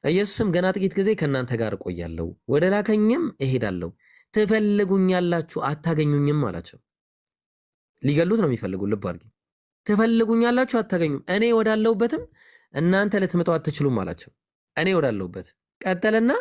ኢየሱስም ገና ጥቂት ጊዜ ከእናንተ ጋር እቆያለሁ፣ ወደ ላከኝም እሄዳለሁ፣ ትፈልጉኛላችሁ አታገኙኝም አላቸው። ሊገሉት ነው የሚፈልጉ። ልብ አድርጊ። ትፈልጉኛላችሁ አታገኙም፣ እኔ ወዳለሁበትም እናንተ ልትመጡ አትችሉም አላቸው። እኔ ወዳለሁበት ቀጠለና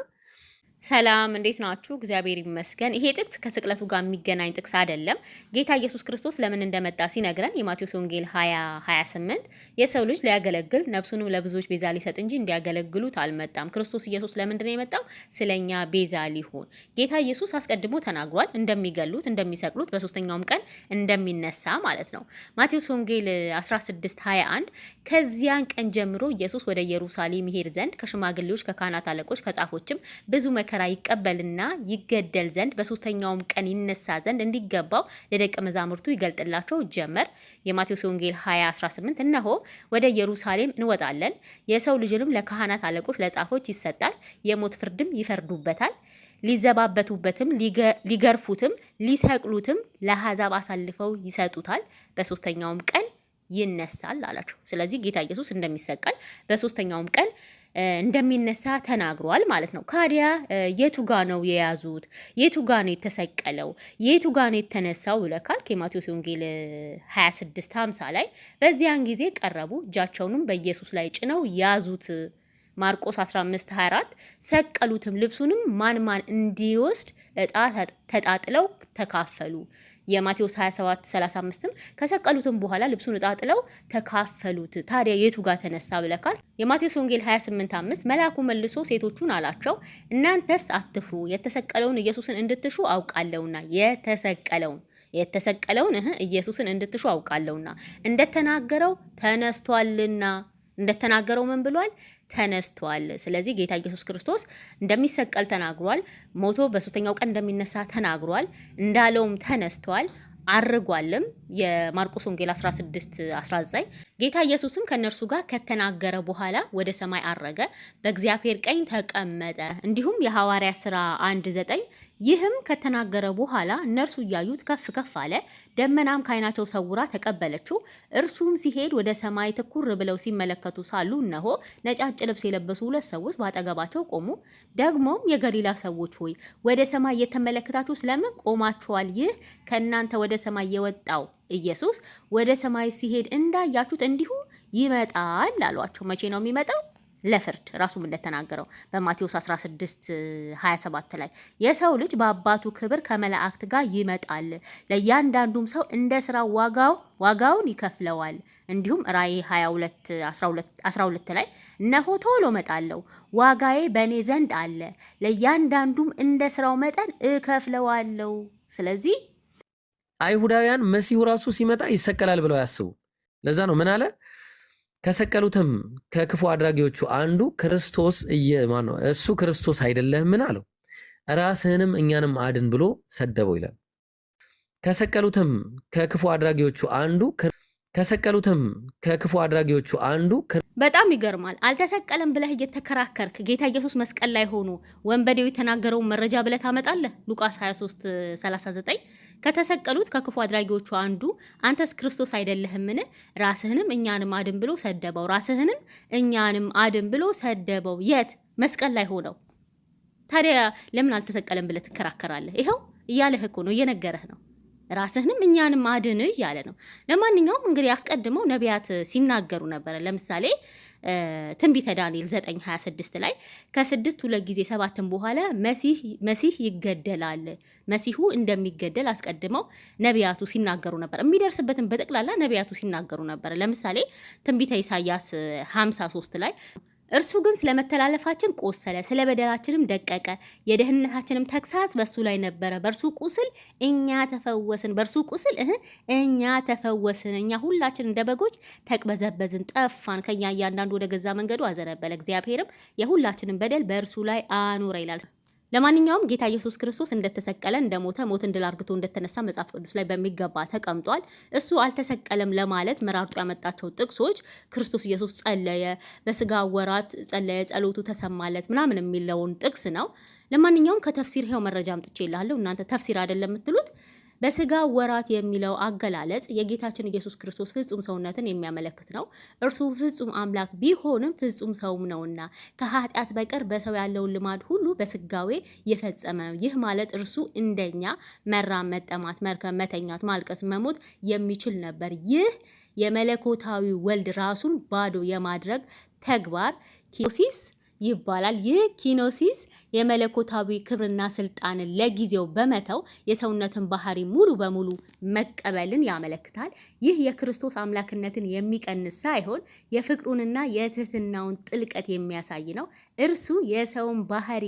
ሰላም እንዴት ናችሁ? እግዚአብሔር ይመስገን። ይሄ ጥቅስ ከስቅለቱ ጋር የሚገናኝ ጥቅስ አይደለም። ጌታ ኢየሱስ ክርስቶስ ለምን እንደመጣ ሲነግረን የማቴዎስ ወንጌል 20:28 የሰው ልጅ ሊያገለግል ነፍሱንም ለብዙዎች ቤዛ ሊሰጥ እንጂ እንዲያገለግሉት አልመጣም። ክርስቶስ ኢየሱስ ለምንድን ነው የመጣው? ስለኛ ቤዛ ሊሆን። ጌታ ኢየሱስ አስቀድሞ ተናግሯል፣ እንደሚገሉት፣ እንደሚሰቅሉት፣ በሶስተኛውም ቀን እንደሚነሳ ማለት ነው። ማቴዎስ ወንጌል 16:21 ከዚያን ቀን ጀምሮ ኢየሱስ ወደ ኢየሩሳሌም ይሄድ ዘንድ ከሽማግሌዎች ከካህናት አለቆች ከጻፎችም ብዙ መከራ ይቀበልና ይገደል ዘንድ በሶስተኛውም ቀን ይነሳ ዘንድ እንዲገባው ለደቀ መዛሙርቱ ይገልጥላቸው ጀመር። የማቴዎስ ወንጌል 20:18 እነሆ ወደ ኢየሩሳሌም እንወጣለን፣ የሰው ልጅንም ለካህናት አለቆች ለጻፎች ይሰጣል፣ የሞት ፍርድም ይፈርዱበታል፣ ሊዘባበቱበትም ሊገርፉትም ሊሰቅሉትም ለአሕዛብ አሳልፈው ይሰጡታል፣ በሶስተኛውም ቀን ይነሳል አላቸው። ስለዚህ ጌታ ኢየሱስ እንደሚሰቀል በሶስተኛውም ቀን እንደሚነሳ ተናግሯል ማለት ነው። ካዲያ የቱ ጋ ነው የያዙት? የቱ ጋ ነው የተሰቀለው? የቱ ጋ ነው የተነሳው ብለህ ካልክ የማቴዎስ ወንጌል 26:50 ላይ በዚያን ጊዜ ቀረቡ፣ እጃቸውንም በኢየሱስ ላይ ጭነው ያዙት። ማርቆስ 15:24 ሰቀሉትም፣ ልብሱንም ማን ማን እንዲወስድ እጣ ተጣጥለው ተካፈሉ። የማቴዎስ 27:35ም ከሰቀሉትም በኋላ ልብሱን እጣ ጥለው ተካፈሉት። ታዲያ የቱ ጋር ተነሳ ብለካል? የማቴዎስ ወንጌል 28:5 መልአኩ መልሶ ሴቶቹን አላቸው፣ እናንተስ አትፍሩ፣ የተሰቀለውን ኢየሱስን እንድትሹ አውቃለሁና የተሰቀለውን ኢየሱስን እንድትሹ አውቃለሁና እንደተናገረው ተነስቷልና። እንደተናገረው ምን ብሏል? ተነስቷል። ስለዚህ ጌታ ኢየሱስ ክርስቶስ እንደሚሰቀል ተናግሯል። ሞቶ በሶስተኛው ቀን እንደሚነሳ ተናግሯል። እንዳለውም ተነስቷል፣ አርጓልም። የማርቆስ ወንጌል 16:19 ጌታ ኢየሱስም ከእነርሱ ጋር ከተናገረ በኋላ ወደ ሰማይ አረገ፣ በእግዚአብሔር ቀኝ ተቀመጠ። እንዲሁም የሐዋርያ ሥራ 1:9 ይህም ከተናገረ በኋላ እነርሱ እያዩት ከፍ ከፍ አለ፣ ደመናም ከዓይናቸው ሰውራ ተቀበለችው። እርሱም ሲሄድ ወደ ሰማይ ትኩር ብለው ሲመለከቱ ሳሉ እነሆ ነጫጭ ልብስ የለበሱ ሁለት ሰዎች በአጠገባቸው ቆሙ። ደግሞም የገሊላ ሰዎች ሆይ፣ ወደ ሰማይ እየተመለከታችሁ ስለምን ቆማችኋል? ይህ ከእናንተ ወደ ሰማይ የወጣው ኢየሱስ ወደ ሰማይ ሲሄድ እንዳያችሁት እንዲሁ ይመጣል አሏቸው። መቼ ነው የሚመጣው? ለፍርድ። ራሱም እንደተናገረው በማቴዎስ 16:27 ላይ የሰው ልጅ በአባቱ ክብር ከመላእክት ጋር ይመጣል፣ ለእያንዳንዱም ሰው እንደ ስራ ዋጋውን ይከፍለዋል። እንዲሁም ራእይ 22 12 ላይ እነሆ ቶሎ እመጣለሁ፣ ዋጋዬ በእኔ ዘንድ አለ፣ ለእያንዳንዱም እንደ ስራው መጠን እከፍለዋለሁ። ስለዚህ አይሁዳውያን መሲሁ ራሱ ሲመጣ ይሰቀላል ብለው ያስቡ። ለዛ ነው ምን አለ? ከሰቀሉትም ከክፉ አድራጊዎቹ አንዱ ክርስቶስ ማነው እሱ ክርስቶስ አይደለህምን አለው። ራስህንም እኛንም አድን ብሎ ሰደበው ይላል። ከሰቀሉትም ከክፉ አድራጊዎቹ አንዱ ከሰቀሉትም ከክፉ አድራጊዎቹ አንዱ በጣም ይገርማል። አልተሰቀለም ብለህ እየተከራከርክ ጌታ ኢየሱስ መስቀል ላይ ሆኖ ወንበዴው የተናገረውን መረጃ ብለህ ታመጣለህ። ሉቃስ 23:39 ከተሰቀሉት ከክፉ አድራጊዎቹ አንዱ አንተስ ክርስቶስ አይደለህምን? ራስህንም እኛንም አድን ብሎ ሰደበው። ራስህንም እኛንም አድን ብሎ ሰደበው። የት? መስቀል ላይ ሆነው። ታዲያ ለምን አልተሰቀለም ብለህ ትከራከራለህ? ይኸው እያለህ እኮ ነው፣ እየነገረህ ነው። ራስህንም እኛንም አድን እያለ ነው። ለማንኛውም እንግዲህ አስቀድመው ነቢያት ሲናገሩ ነበረ። ለምሳሌ ትንቢተ ዳንኤል 9:26 ላይ ከስድስት ሁለት ጊዜ ሰባትን በኋላ መሲህ ይገደላል፣ መሲሁ እንደሚገደል አስቀድመው ነቢያቱ ሲናገሩ ነበር። የሚደርስበትን በጠቅላላ ነቢያቱ ሲናገሩ ነበረ። ለምሳሌ ትንቢተ ኢሳያስ 53 ላይ እርሱ ግን ስለ መተላለፋችን ቆሰለ፣ ስለ በደላችንም ደቀቀ፣ የደህንነታችንም ተግሳጽ በእሱ ላይ ነበረ፣ በእርሱ ቁስል እኛ ተፈወስን፣ በእርሱ ቁስል እኛ ተፈወስን። እኛ ሁላችን እንደ በጎች ተቅበዘበዝን፣ ጠፋን፣ ከኛ እያንዳንዱ ወደ ገዛ መንገዱ አዘነበለ፣ እግዚአብሔርም የሁላችንን በደል በእርሱ ላይ አኖረ ይላል። ለማንኛውም ጌታ ኢየሱስ ክርስቶስ እንደተሰቀለ፣ እንደሞተ፣ ሞትን ድል አርግቶ እንደተነሳ መጽሐፍ ቅዱስ ላይ በሚገባ ተቀምጧል። እሱ አልተሰቀለም ለማለት መራርጦ ያመጣቸው ጥቅሶች ክርስቶስ ኢየሱስ ጸለየ፣ በስጋ ወራት ጸለየ፣ ጸሎቱ ተሰማለት ምናምን የሚለውን ጥቅስ ነው። ለማንኛውም ከተፍሲር ይኸው መረጃ አምጥቼ እልሃለሁ። እናንተ ተፍሲር አይደለም የምትሉት። በስጋ ወራት የሚለው አገላለጽ የጌታችን ኢየሱስ ክርስቶስ ፍጹም ሰውነትን የሚያመለክት ነው። እርሱ ፍጹም አምላክ ቢሆንም ፍጹም ሰውም ነውና ከኃጢአት በቀር በሰው ያለውን ልማድ ሁሉ በስጋዌ የፈጸመ ነው። ይህ ማለት እርሱ እንደኛ መራብ፣ መጠማት፣ መርከም፣ መተኛት፣ ማልቀስ፣ መሞት የሚችል ነበር። ይህ የመለኮታዊ ወልድ ራሱን ባዶ የማድረግ ተግባር ኪኖሲስ ይባላል። ይህ ኪኖሲስ የመለኮታዊ ክብርና ስልጣንን ለጊዜው በመተው የሰውነትን ባህሪ ሙሉ በሙሉ መቀበልን ያመለክታል። ይህ የክርስቶስ አምላክነትን የሚቀንስ ሳይሆን የፍቅሩንና የትህትናውን ጥልቀት የሚያሳይ ነው። እርሱ የሰውን ባህሪ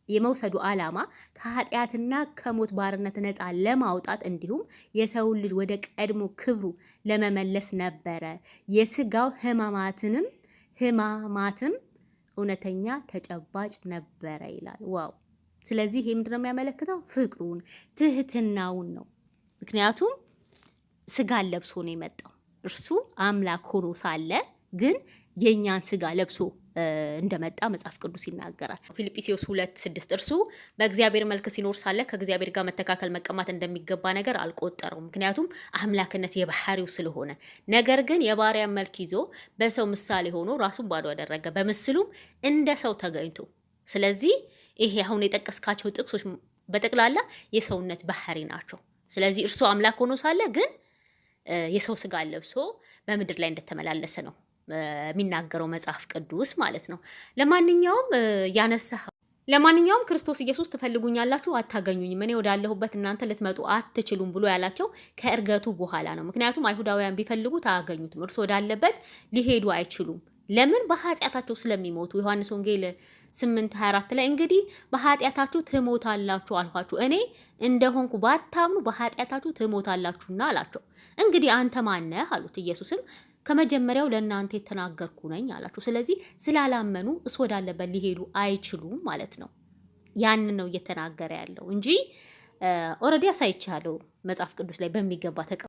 የመውሰዱ ዓላማ ከኃጢአትና ከሞት ባርነት ነፃ ለማውጣት እንዲሁም የሰውን ልጅ ወደ ቀድሞ ክብሩ ለመመለስ ነበረ። የስጋው ህማማትም እውነተኛ ተጨባጭ ነበረ ይላል። Wow! ስለዚህ ይሄ ምንድነው የሚያመለክተው? ፍቅሩን ትህትናውን ነው። ምክንያቱም ስጋን ለብሶ ነው የመጣው። እርሱ አምላክ ሆኖ ሳለ ግን የእኛን ስጋ ለብሶ እንደመጣ መጽሐፍ ቅዱስ ይናገራል። ፊልጵስዩስ 2:6 እርሱ በእግዚአብሔር መልክ ሲኖር ሳለ ከእግዚአብሔር ጋር መተካከል መቀማት እንደሚገባ ነገር አልቆጠረውም። ምክንያቱም አምላክነት የባህሪው ስለሆነ። ነገር ግን የባሪያን መልክ ይዞ በሰው ምሳሌ ሆኖ ራሱን ባዶ አደረገ፣ በምስሉም እንደ ሰው ተገኝቶ። ስለዚህ ይሄ አሁን የጠቀስካቸው ጥቅሶች በጠቅላላ የሰውነት ባህሪ ናቸው። ስለዚህ እርሱ አምላክ ሆኖ ሳለ ግን የሰው ስጋ ለብሶ በምድር ላይ እንደተመላለሰ ነው የሚናገረው መጽሐፍ ቅዱስ ማለት ነው። ለማንኛውም ያነሳ ለማንኛውም ክርስቶስ ኢየሱስ ትፈልጉኛላችሁ አታገኙኝም፣ እኔ ወዳለሁበት እናንተ ልትመጡ አትችሉም ብሎ ያላቸው ከእርገቱ በኋላ ነው። ምክንያቱም አይሁዳውያን ቢፈልጉት አያገኙትም፣ እርሱ ወዳለበት ሊሄዱ አይችሉም። ለምን? በኃጢአታቸው ስለሚሞቱ። ዮሐንስ ወንጌል 8:24 ላይ እንግዲህ በኃጢአታችሁ ትሞታላችሁ አልኋችሁ፣ እኔ እንደሆንኩ ባታምኑ በኃጢአታችሁ ትሞታላችሁና አላቸው። እንግዲህ አንተ ማነህ አሉት። ኢየሱስም ከመጀመሪያው ለእናንተ የተናገርኩ ነኝ አላቸው። ስለዚህ ስላላመኑ እሱ ወዳለበት ሊሄዱ አይችሉም ማለት ነው። ያንን ነው እየተናገረ ያለው እንጂ already አሳይቻለሁ መጽሐፍ ቅዱስ ላይ በሚገባ ተቀ